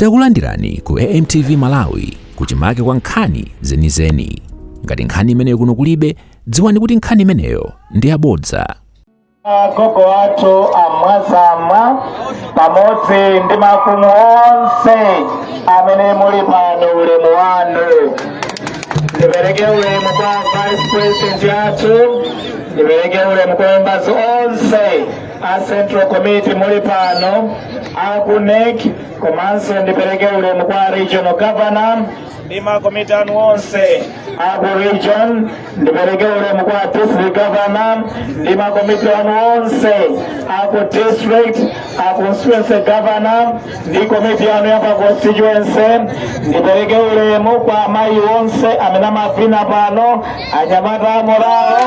Takulandirani ku AMTV Malawi kuchimake kwa nkhani zenizeni. Ngati nkhani imeneyo kuno kulibe, dziwani kuti nkhani imeneyo ndi yabodza. Agogo athu amwazamwa pamodzi ndi mafumu onse amene muli pano, ulemu wanu. Ndipereke ulemu kwa Vice President yathu, ndipereke ulemu kwa members onse a Central Committee muli pano, aku NEC, komanso ndipereke ulemu kwa Regional Governor ndi makomiti anu onse aku region. Ndipereke ulemu kwa District Governor ndi makomiti anu onse aku district, a Constituency Governor ndi komiti yanu ya pa constituency. Ndipereke ulemu kwa amayi onse amene amavina pano, anyamata amoralo,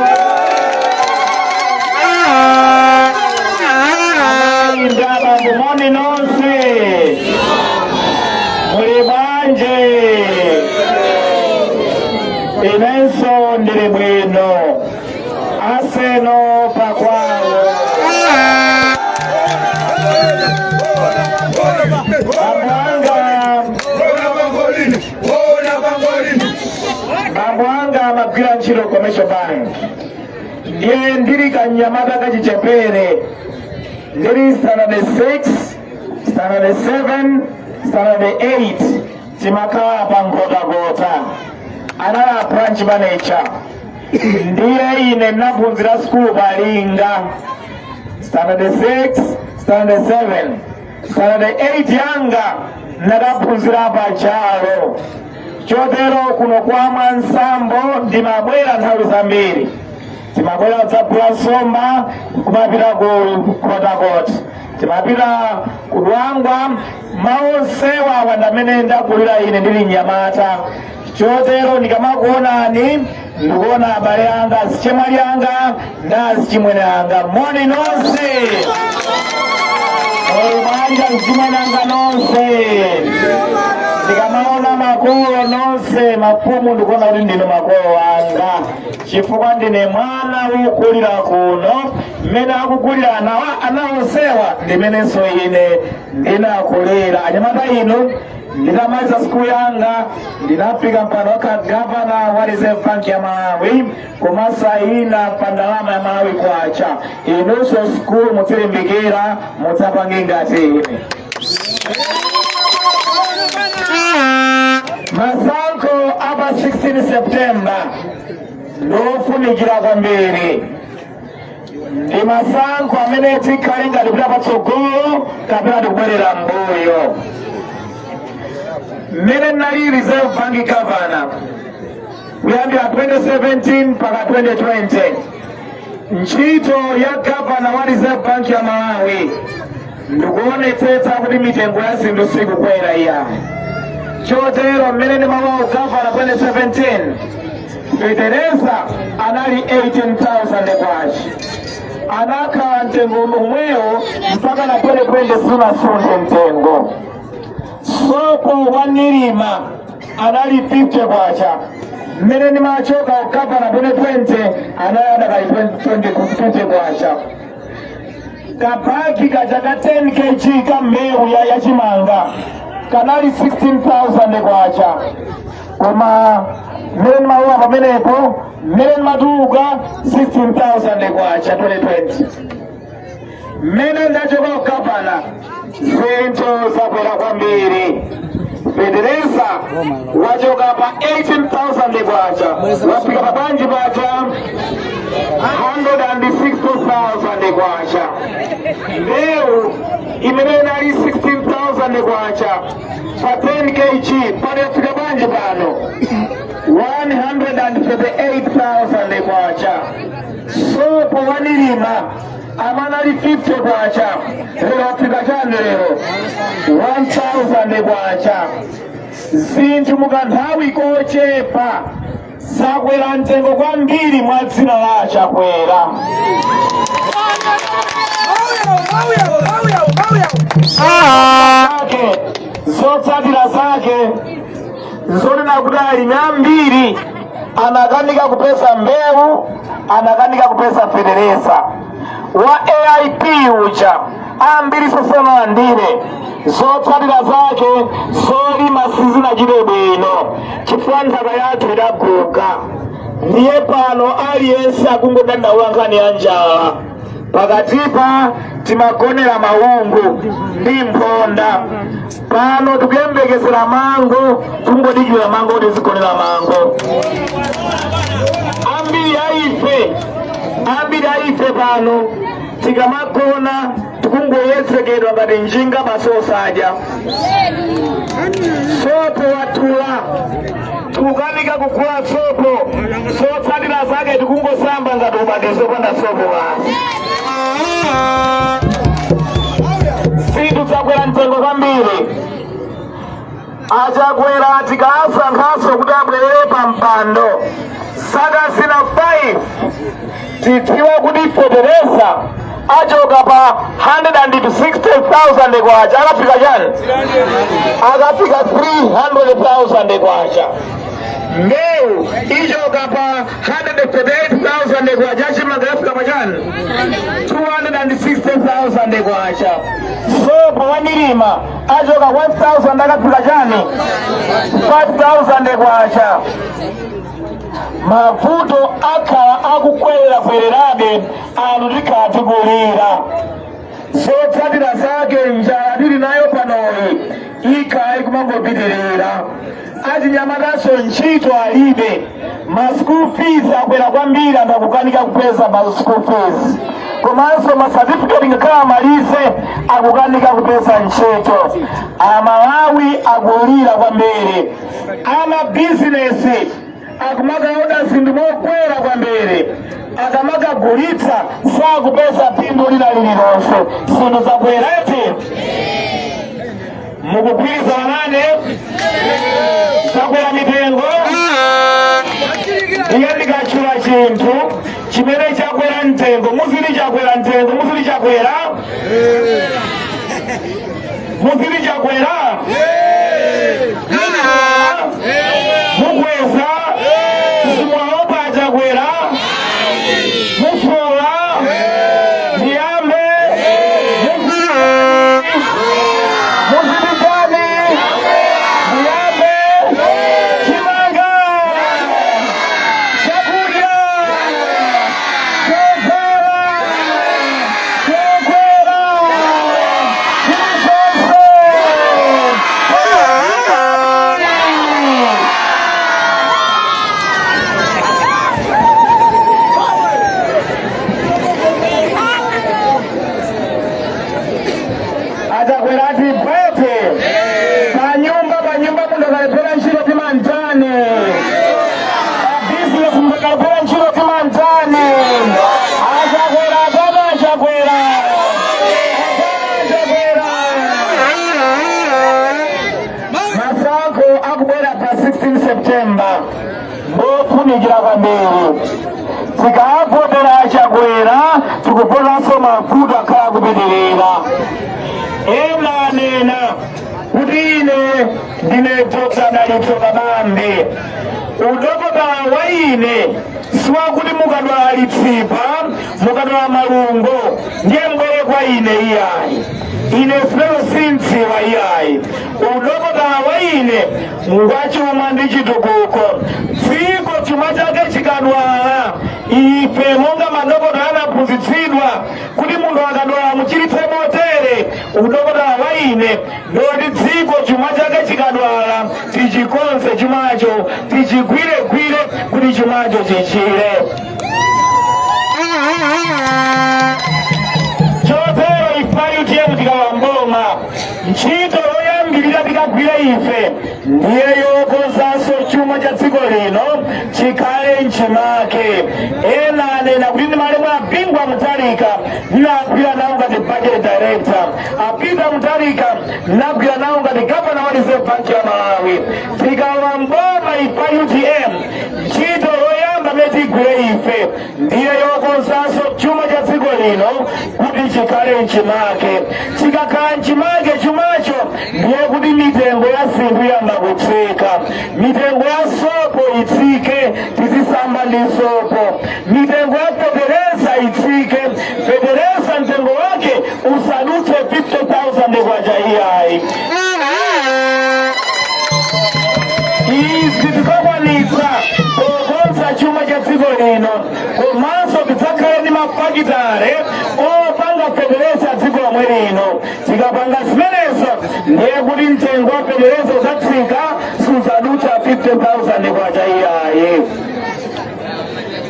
amayi ndi abambo, moni nonse, muli bwanji? Inenso ndili bwino. Aseno pakwawo. Bambo anga amagwira ntchito Commercial Bank, ndiye ndili kanyamata kachichepere, ndili standard 6, standard 7, standard 8, timakhala pa Nkhotakota, anali a branch manager. Ndiye ine ndinaphunzira sukulu palinga standard 6, standard 7, standard 8 yanga ndakaphunzira pachalo. Chotero kuno kwa Mwansambo ndimabwera nthawi zambiri, timabwera kudzagula nsomba, kumapita ku Nkhotakota, timapita ku Dwangwa. Malo onsewa awa ndamene ndakulira ine ndili mnyamata. Chotero ndikamakuonani, ndikuona abale anga, azichemwali anga ndi azichimwene anga. Moni nonse, banja, azichimwene anga nonse. Ndikamaona makolo nonse, mafumu, ndikuona kuti ndinu makolo anga, chifukwa ndine mwana wokulira kuno. Mmene akukulira ana onsewa, ndimenenso ine ndinakulira. Anyamata inu, nditamaliza sukulu yanga ndinafika mpando wa gavana wa Reserve Bank ya Malawi, kumasayina pa ndalama ya Malawi kwacha. Inunso sukulu mudzilimbikira, mudzapange ngati ine. Masankho apa 16 September ndofunikira kwambiri. Ndi masankho amene tikhale ngati kupita patsogolo kapena tikubwerera mbuyo. Mmene ndinali Reserve Bank Governor kuyambira 2017 mpaka 2020, ntchito ya gavana wa Reserve Bank ya Malawi ndikuonetsetsa kuti mitengo ya zinthu sikukwera iyayi. Chotero mmene ndimalowa ugavana 2017, fetereza anali 18,000 kwacha, anakhala mtengo omwewo mpaka na 2020, sunasunthe mtengo. Sopo wa Nirima anali 50 kwacha, mmene ndimachoka ugavana 2020 anali adakali 20 kwacha. Kabagi kaja ka 10 kg ka mbewu ya chimanga kanali 16,000 kwacha, koma mmene ndimalowa pamenepo, mmene ndimatuluka, 16,000 kwacha 2020. Mmene ndachoka ugavana, zinthu zakwera kwambiri. Fetereza wachoka pa 18,000 kwacha, wafika pa bwanji paja? 160,000 kwacha. Mbewu imene inali 16,000 kwacha pa 10 kg, pano yafika bwanji pano? 138,000 kwacha. Sopo wa Nirima amene anali 50 kwacha, lero afika chani lero? 1000 kwacha. Zinthu mukanthawi kochepa zakwera mtengo kwambiri mwa dzina la Chakwera. Zake zotsatira zake nzonena kuti alimi ambiri anakanika kupeza mbewu, anakanika kupeza fetereza wa AIP uja. Ambiri sanalandire. Zotsatira zake, zolima sizinachite bwino chifukwa nthaka yathu idaguga. Ndiye pano aliyense akungodandaula nkhani ya njala. Pakatipa timagonera maungu ndi mphonda, pano tikuyembekezera mango, kungodikira mango kuti tizigonera mango. Ambiri a ife pano tikamagona tikungoyetsekedwa ngati njinga masosaja. Sopo watula, tikukanika kugula sopo. Zotsatira zake tikungosamba ngati ubatizo panda sopo basi. Zinthu zakwera mtengo kwambiri. Achakwera tikasankhaso kuti abwerere pa mpando zaka zina 5, tidziwa kuti fetereza achoka pa 160,000 kwacha akafika chani? Akafika 300,000 kwacha. Mbewu ichoka pa 138,000 kwacha, chimanga yafika pa chani? 260,000 kwacha. Sopo wa Milima achoka 1000 akafika chani? 5000 kwacha. Mavuto akhala akukwerera-kwererabe, anthu tikhala tikulira. Zotsatira zake njala tili nayo panoyi ikhala ikumangopitirira. Achinyamataso ntchito alibe. Ma school fees akwera kwambiri, anthu akukanika kupeza ma school fees, komanso ma certificate ngakhale amalize akukanika kupeza ntchito. Amalawi akulira kwambiri. Ama bizinesi akumakaoda zinthu mokwera kwambiri, akamakagulitsa sakupeza phindu lina lililonse. Zinthu zakwereti. Mukugwirizana nane? Zakwera mitengo. Iye ndikatchula chinthu chimene chakwera mtengo, muzili chakwera mtengo, muzili chakwera, muzili chakwera, mukweza, simwaopa chakwera, mufula ndiyambe, muzili ndiyambe. Chimanga, chakudya, chovala, chokwera, chilichonse. Achakwera ati pete panyumba, panyumba munthu akalephera ntchito timantani? Pa bizinesi munthu akalephera ntchito timantani? Achakwera atana, achakwera atana, achakwera. Masankho akubwera pa 16 September ndofunikira kwambiri. Tikavotera achakwera, tikuvotanso mavuto akhala akupitirira. Ena anena kuti ine ndine Dr. Dalitso Kabambe. Udokotala wa ine siwakuti mukadwala litsipa, mukadwala malungo ndiye mbwere kwa ine, iyayi. Ine zimene sindziwa, iyayi. Udokotala wa ine ngwachuma ndi chitukuko. Dziko chuma chake chikadwala, ife monga madokotala anaphunzitsidwa kuti munthu akadwala muchiritse motere. Udokotala wa ine ndoti dziko chuma chake chikadwala tichikonze chumacho, tichigwiregwire kuti chumacho chichire. Chotero ife UTM tikalowa mboma, ntchito yoyambirira tikagwire ife ndiye yokonzanso chuma cha dziko lino chikhale mchimake. Ena anena kuti ndi malemu a Bingu wa Mutharika ndinagwira nawo ngati budget director, a Peter Mutharika ndinagwira nawo ngati governor wa Reserve Bank ya Malawi. Tikalowa mboma ife UTM, ntchito yoyamba imene tigwire ife ndiye yokonzanso chuma cha dziko lino kuti chikhale mchimake. Chikakhala mchimake chumacho, ndiye kuti mitengo ya zinthu iyamba kutsika. Mitengo ya sopo itsike, tizisamba ndi sopo. Mitengo ya fetereza itsike, fetereza mtengo wake usadutse. Izi tidzakwanitsa pokonza chuma cha dziko lino, komanso tidzakhale ndi mafakitale opanga fetereza dziko lomwe lino. Tikapanga zimenezo, ndiye kuti mtengo wa fetereza udzatsika, suzadutsa 50,000 kwacha iyayi.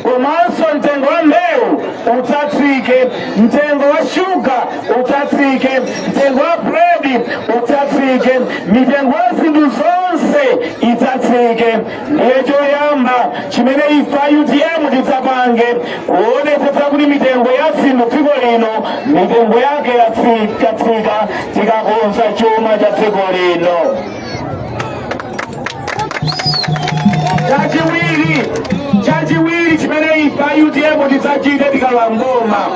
Komanso mtengo wa mbewu udzatsike, mtengo wa shuga udzatsike, mtengo wa bredi udzatsike, mitengo ya zinthu zonse idzatsike. Ndiye choyamba chimene ife a UTM tidzapange, kuonetsetsa kuti mitengo ya zinthu dziko lino, mitengo yake yatsika, tikakonza chuma cha dziko lino. Chachiwiri chimene ife a UTM tidzachite tikalowa mboma,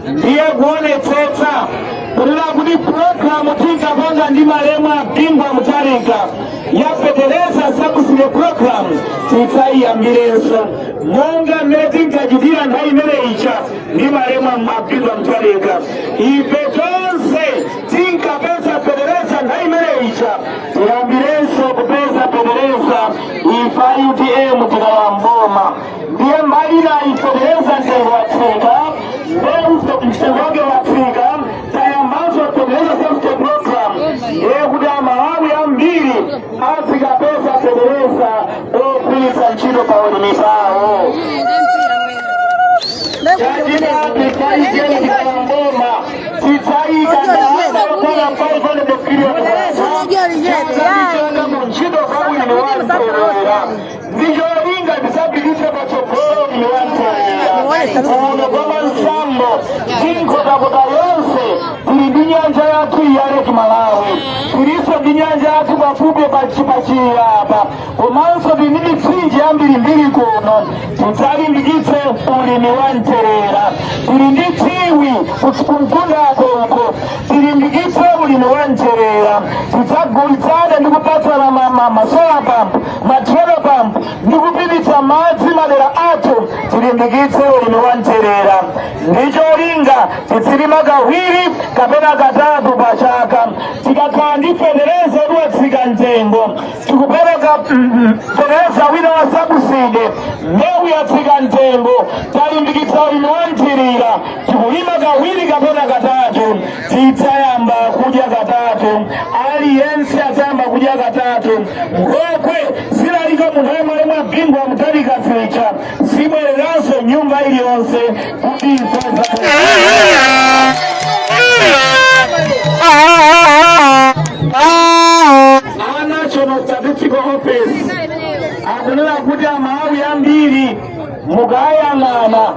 ndiye kuonetsetsa kunena kuti programu tinkapanga ndi malemu a Bingu wa Mutharika ya fetereza subsidy program tidzayiyambirenso, monga mmene tinkachitira nthawi imene ija ndi malemu a Bingu wa Mutharika. Ife tonse tinkapeza fetereza nthawi imene ija, tiyambirenso kupeza fetereza ife a UTM tikalowa mboma. Ndiye mbali inayi, fetereza mtengo watsika, mbewu mtengo wake watsika, tayambanso fetereza subsidy program, ndiye kuti Amalawi ambiri azikapeza fetereza ogwiritsa ntchito pa ulimi pawo. Chachitatu, ife tikalowa mboma tidzayika ndalama yokwana 500 billion chaka mu ntchito za ulimi wa mthirira, ndi cholinga tidzapititse patsogolo ulimi wa mthirira kuno kwa Mansambo ndi Nkhotakota yonse. Tili ndi nyanja yathu ya Lake Malawi, tilinso ndi nyanja yathu pafupi pachiya apa, komanso tili ndi mitsinje yambirimbiri kuno. Tidzalimbikitse ulimi wa mthirira. Tili ndi thiwi kumtundako uko, tilimbikitse ulimi wa mthirira. Tidzagulitsana ndi kupatsana ma solar pump, ma trailer pump, ndi kupititsa madzi madera athu. Tilimbikitse ulimi wa mthirira ndi cholinga tizilima kawiri kapena katatu pa chaka. Tikakhala ndi fetereza watsika mtengo, tikupereka fetereza wina wa subsidy, mbewu yatsika mtengo, talimbikitsa ulimi wa mthirira, tikulima kawiri kapena katatu, tidzayamba kudya katatu. Aliyense adzayamba kudya katatu. Nkhokwe zilalika munthu yemwe mwa Bingu wa Mutharika zija zibwereranso nyumba iliyonse kuti ikweza. A National Statistical Office akunena kuti Amalawi ambiri mukayang'ana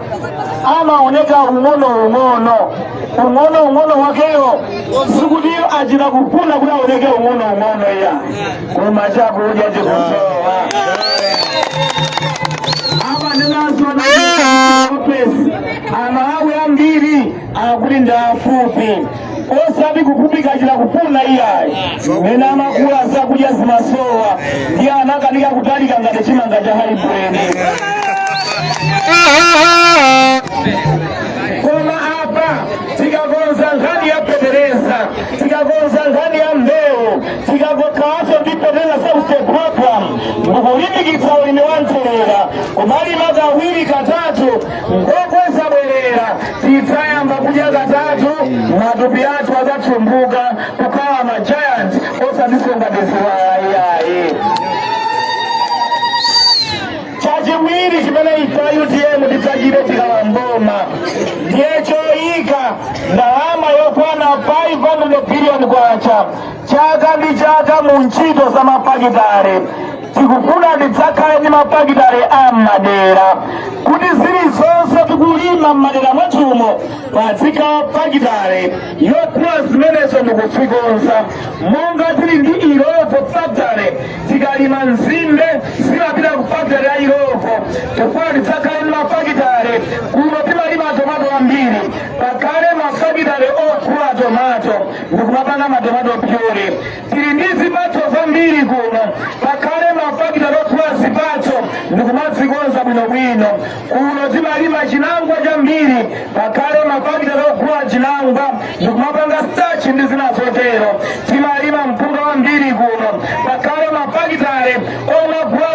amaoneka ung'ono ung'ono. Ung'ono ung'ono wakeyo sikuti achita kufuna kuti aoneke ung'ono ung'ono iya, koma chakudya chikusowa. Amanenanso Office, Amalawi ambiri akuti ndi afupi, osati kufupika achita kufuna iyayi. Mmene amakula zakudya zimasowa, ndiye anakanika kutalika ngati chimanga cha hybrid. Koma apa tikakonza nkhani ya fetereza, tikakonza nkhani ya mbewu, tikakhalanso ndi fetereza subsidy program ndikulimbikitsa ulimi wa mthirira, kumalima kawiri katatu, nkhokwe zabwerera, tidzayamba kudya katatu, matupi athu adzatsumbuka kukhala ma giant, osatinso ngati ziwala iyayi. Chachiwiri chimene ife a UTM tidzachite tikalowa mboma, ndiye choyika ndalama yokwana 500 billion kwacha chaka ndi chaka mu ntchito za mafakitale. Tikufuna tidzakhale ndi mafakitale a m'madera, kuti zilizonse tikulima m'madera mwathumo pazikhala fakitale yogula zimenezo ndikuzikonza, monga tili ndi Illovo Factory. Tikalima nzimbe zimapita ku factory ya Illovo. Tikufuna tidzakhale ndi mafakitale kuno. Timalima tomato ambiri, pakhale mafakitale ogula tomato ndikumapanga matomato puree. Tili ndi zipatso zambiri kuno, pakhale mafakitale ogula zipatso ndikumazikonza bwinobwino. Kuno timalima chinangwa chambiri, pakhale mafakitale ogula chinangwa ndikumapanga starch ndi zina zotero. Timalima mpunga wambiri kuno, pakhale mafakitale omagula.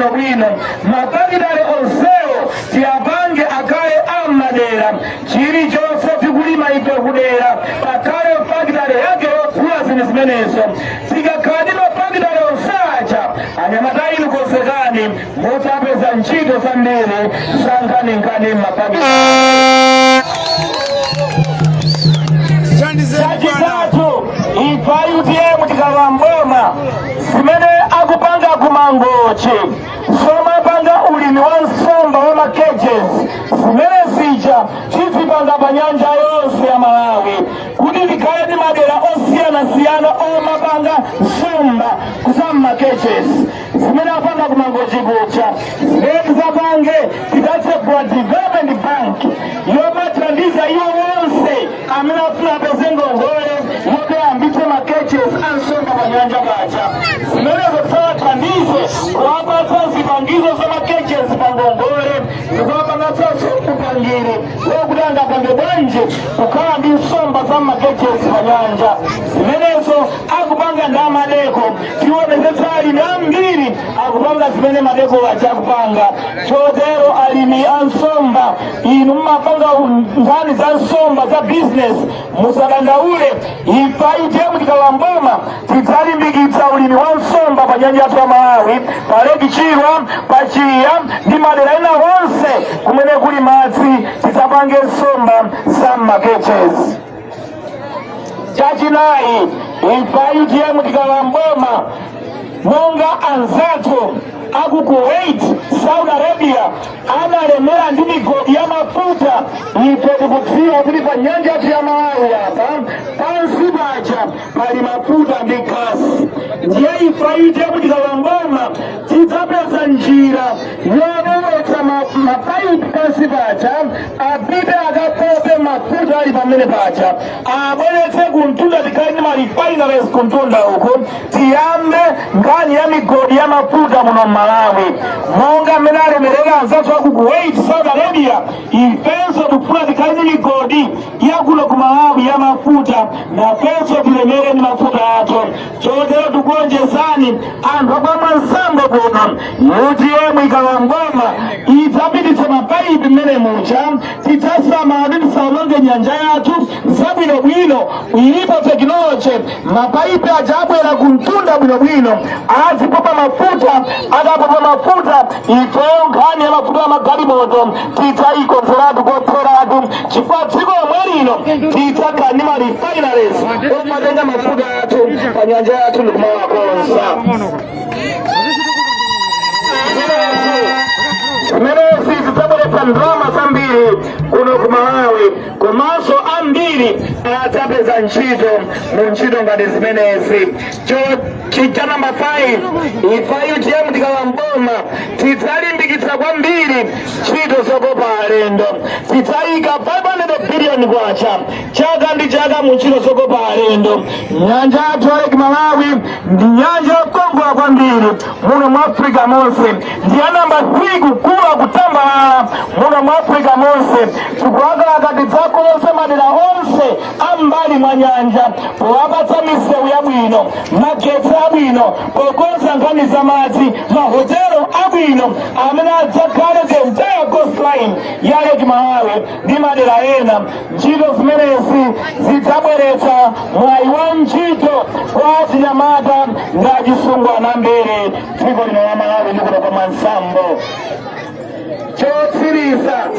bwinobwino. Mafakitale onsewo tiyapange akhale ammadera. Chilichonse tikulima ife kudera, pakhale fakitale yake yophula zinthu zimenezo. Tikakhala ndi mafakitale onse aja, anyamata inu konsekani, mudzapeza ntchito zambiri za nkhaninkhani m'mafakitale. Chachitatu, ife a UTM tikalowa mboma, zimene akupanga ku Mangochi zomapanga ulimi wa nsomba wa ma cages, zimene zija tizipanga pa nyanja yonse ya Malawi kuti tikhale ndi madera osiyanasiyana omapanga nsomba za m'ma cages. Zimene apanga ku Mangochi kuja, zimene tizapange, tidzatsegula development bank yomathandiza iwo wonse amene afuna apeze ngongole yoti ayambitse ma cages a nsomba pa nyanja paja. Zimenezo tisawathandize kuwapatsa zipangizo za ma cages pa ngongole ndikuwapatsanso upangiri wokuti angapange bwanji kukhala ndi nsomba za ma cages pa nyanja. Zimenezo akupanga ndi a Madeco. Tionezetsa alimi ambiri akupanga zimene Madeco aja akupanga. Chotero alimi a nsomba, inu mmapanga nkhani za nsomba za business, musadandaule. Ife a UTM tikalowa mboma tidzalimbikitsa ulimi wa nsomba pa nyanja yathu ya Malawi, pa Lake Chilwa, pa Chiya ndi madera ena onse kumene kuli madzi. Tidzapange nsomba za m'ma cages. Chachinayi, ife a UTM tikalowa mboma, monga anzathu aku Kuwait, Saudi Arabia analemera ndi migodi ya mafuta, ife tikudziwa kuti pa nyanja yathu ya Malawi apa pansi paja pali mafuta ndi gasi. Ndiye ife a UTM tikalowa mboma tidzapeza njira yolowetsa mapaipi pansi paja, apite akapope mafuta ali pamene paja, abweretse kumtunda. Tikhale ndi ma refineries kumtunda uku. Tiyambe nkhani ya migodi ya mafuta muno Mmalawi, monga mmene alemerera anzathu aku Kuwait, Saudi Arabia. Ifenso tikufuna tikhale ndi migodi yakuno ku Malawi ya mafuta, nafenso tilemere ndi mafuta athu. Chotero tikuonjezani anthu a kwa Mwansambo kuno, UTM ikalowa mboma idzapititsa mapaipi mmene muja. Tidzasamala kuti tisaononge nyanja yathu zabwinobwino. Ilipo technology, mapaipi aja abwera kumtunda bwinobwino, azipopa mafuta. Akapopa mafuta, ifeyo nkhani ya mafuta amagalimoto tidzayikonzeratu kotheratu, chifukwa dziko lomwe lino tidzakhala ndi ma refineries omatenga mafuta athu pa nyanja yathu ndikumawakonza. Zimenezi zidzabweretsa ndalama zambiri kuno ku Malawi, komanso ambiri adzapeza ntchito mu ntchito ngati zimenezi. Cha namba 5, ife a UTM tikalowa mboma tidzalimbikitsa kwambiri ntchito zokopa alendo. Tidzayika 500 billion kwacha chaka ndi chaka mu ntchito zokopa alendo. Nyanja yathu ya Lake Malawi ndi nyanja yokongola kwambiri muno mu Africa monse, ndi ya namba 3 kukula kutambalala muno mu Africa monse. Tikulakalaka tidzakonze madera onse ambali mwa nyanja powapatsa misewu yabwino, magetsi abwino, pokonza nkhani za madzi, mahotelo abwino amene adzakhale the entire coastline ya Lake Malawi ndi madera ena. Ntchito zimenezi zidzabweretsa mwayi wa ntchito kwa achinyamata ndi achisungwana ambiri dziko lino la Malawi ndi kuno kwa Mwansambo. Chotsiriza,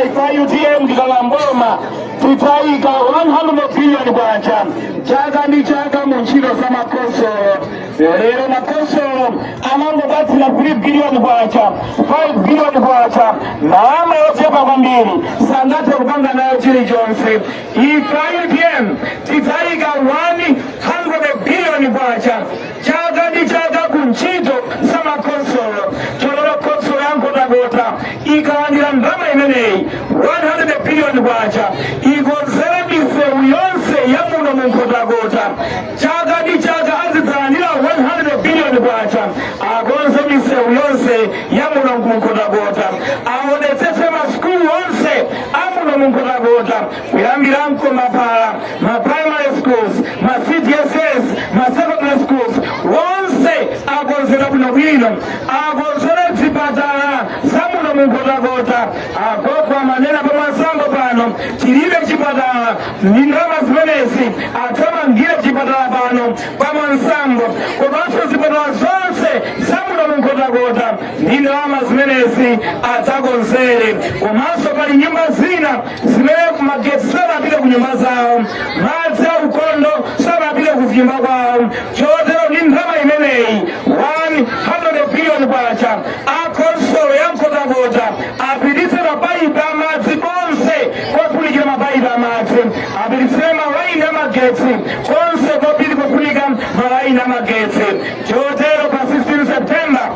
ife a UTM tikalowa mboma tidzayika 100 billion kwacha chaka ndi chaka mu ntchito za makonsolo. Lero makonsolo amangopatsira 3 billion kwacha, 5 billion kwacha, ndalama yochepa kwambiri, sangathe kupanga nayo chilichonse. Ife a UTM tidzayika 100 billion kwacha chaka ndi chaka ku ntchito za makonsolo. Chotero khonsolo ya Nkhotakota ikalandira ndalama imeneyi, 100 billion kwacha, ikonzere misewu yonse ya muno mu Nkhotakota. Chaka ndi chaka azidzalandira 100 billion kwacha, akonze misewu yonse ya muno mu Nkhotakota, aonetsetse masukulu onse amuno mu Nkhotakota, kuyambira Mkomaphala, ma primary schools, ma CDSS, ma secondary schools, wonse akonzedwe. yokonzeka bwinobwino, akonzere zipatala zamuno mu Nkhotakota. Agogo amanena pa Mwansambo pano tilibe chipatala. Ndi ndalama zimenezi adzamangire chipatala pano pa Mwansambo, komanso zipatala zonse zamuno mu Nkhotakota ndi ndalama zimenezi adzakonzere. Komanso pali nyumba zina zimene magetsi sanapite ku nyumba zawo, madzi aukondo sanapite ku nyumba kwawo. Chotero ndi ndalama imeneyi, 100 billion kwacha, akhonsolo ya Nkhotakota apititse mapaipi amadzi konse kofunikira mapaipi amadzi, apititsire malaini amagetsi konse kopiti kofunika malaini amagetsi. Chotero pa 16 September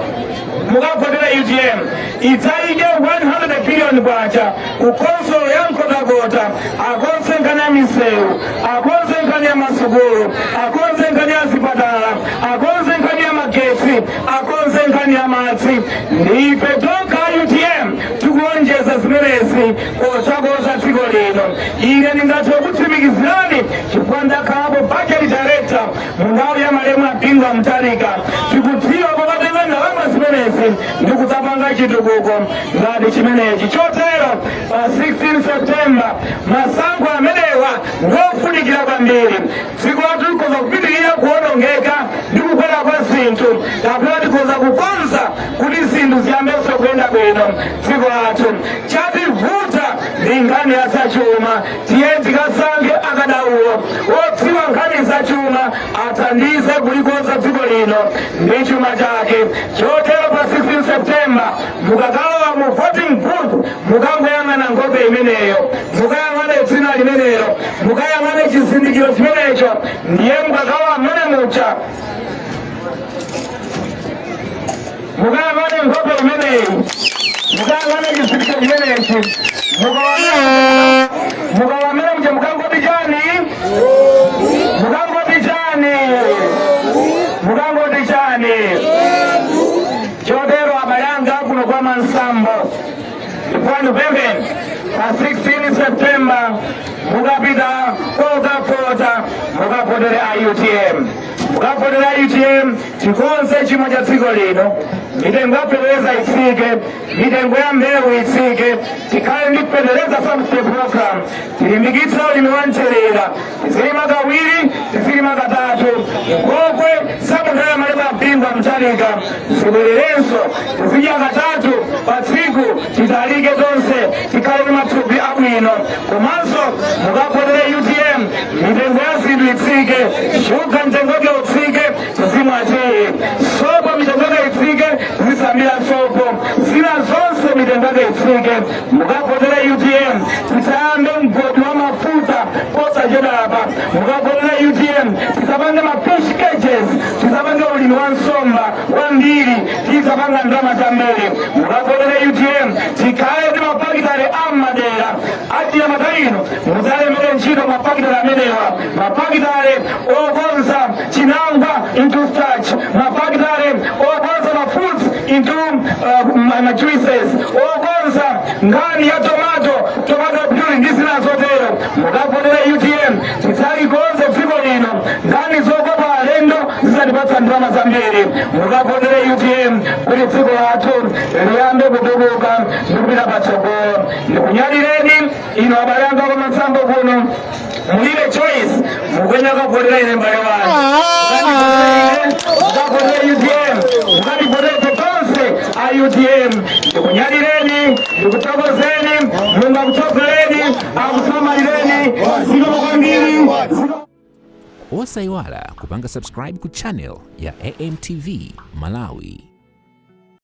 mukavotera UTM, idzayike 100 billion kwacha ku khonsolo ya Nkhotakota, akonze nkhani ya misewu, akonze nkhani ya masukulu, akonze nkhani ya zipatala, akonze nkhani ya magetsi, akonze nkhani ya madzi. Ndife tokha UTM tikulonjeza zimenezi posakonza dziko lino. Ine ndingathe kutsimikizirani chifukwa ndakhalapo budget director mu nthawi ya malemu a Bingu wa Mutharika. Tikudziwa kokatenga ndalama zimenezi ndi kudzapanga chitukuko ngati chimenechi. Chotero pa 16 September masankho amenewa ngofunikira kwambiri. Dziko lathu likhoza kupitirira kuwonongeka ndi kukwera kwa zinthu, kapena tikhoza kukonza kuti zinthu ziyambenso kuyenda bwino. Dziko lathu chativuta ndi nkhani ya zachuma. Tiye tikasankhe akadaulo odziwa nkhani zachuma, athandize kulikonza dziko lino ndi chuma chake. Chotero pa 16 September mukakalowa mu voting booth, mukangoyang'ana nkhope imeneyo, mukayang'ane dzina limenelo, mukayang'ane chizindikiro chimenecho. Ndiye mukakalowa mmene mucha, mukayang'ane nkhope imeneyi, mukayang'ane chizindikiro chimenechi. Mukalowa mmene muja, mukangoti chani? Mukangoti chani? Mukangoti chani? Chotero abale anga kuno kwa Mwansambo, ndikupempheni, pa 16 September mukapita kokavota, mukavotere a UTM, mukavotere a UTM. Tikonze chuma cha dziko lino, mitengo ya fetereza itsike, mitengo ya mbewu itsike, tikhale ndi fetereza subsidy program, tilimbikitse ulimi wa mthirira, tizilima kawiri, tizilima katatu. Nkhokwe zamunthawi ya malemu a Bingu wa Mutharika zibwererenso, tizidya katatu pa tsiku, titalike tonse, tikhale ndi mathupi abwino. Komanso mukavotere UTM, mitengo ya zinthu itsike, shuga mtengo wake utsike, tizimwa tiyi, sopo mitengo yake itsike, tizisambira sopo, zina zonse mitengo yake itsike. Mukavotere UTM, tisayambe mgodi wa mafuta posachedwa apa. Mukavotere UTM, tisapange ma fish cages, tisapange ulimi wa nsomba wambiri, tisapanga ndalama zambiri. Mukavotere UTM, tikhale ndi mafakitale ammadera achinyamata ino, mudzalembere ntchito mafakitale amenewa, mafakitale okonza chinangwa into starch, mafakitale okonza ma fruits into ma juices, okonza nkhani ya tomato puree ndi zina zotero. Mukavotere UTM, tidzalikonze dziko lino, nkhani zokopa alendo zizatipatsa ndalama zambiri. Mukavotere UTM kuti dziko lathu liyambe kutukuka ndi kupita patsogolo. Ndikunyadileni ino abale anga kwa Mwansambo kuno. Mulibe choice, mukuyenera kukavotera ine mbale wanu. Mukavotere UTM, mukativotere tonse a UTM. Ndikunyadileni, ndikuthokozeni. Mulungu akutsogoleni, akusamalireni. Zikomo kwambiri. Osayiwala kupanga subscribe ku channel ya AMTV Malawi.